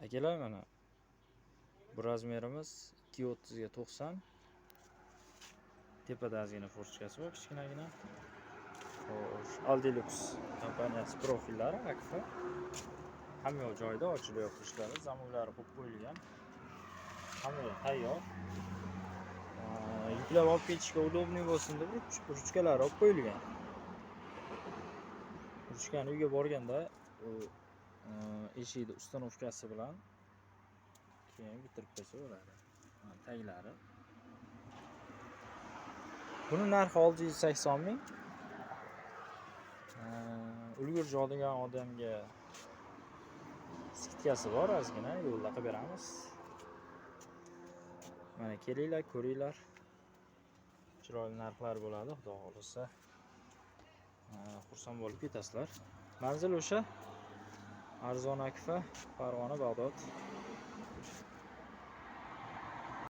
Akalar, mana bu размер imiz 2,30 ga 90. Tepada ozgina форточка si bor, kichkinagina. Xo'sh, Aldilux kompaniyasi profillari Akfa. Hamma yoq joyida, ochilib yopilishlari, замок lari qo'yib qo'yilgan. Hamma yoq tayyor. Yuklab olib ketishga удобный bo'lsin deb ruchkalari olib qo'yilgan. Ruchkani uyga borganda u eshikni установка si bilan keyin bitirib qo'ysa bo'ladi. Mana taglari. Buni narxi 680 ming. Ulgurji olgan odamga скидка si bor ozgina, yo'lda qilib beramiz. Mana kelinglar, ko'ringlar. Chiroyli narxlar bo'ladi, Xudo xohlasa. Xursand bo'lib ketasizlar. Manzil o'sha Arzon Akfa, Farg'ona, Bag'dod.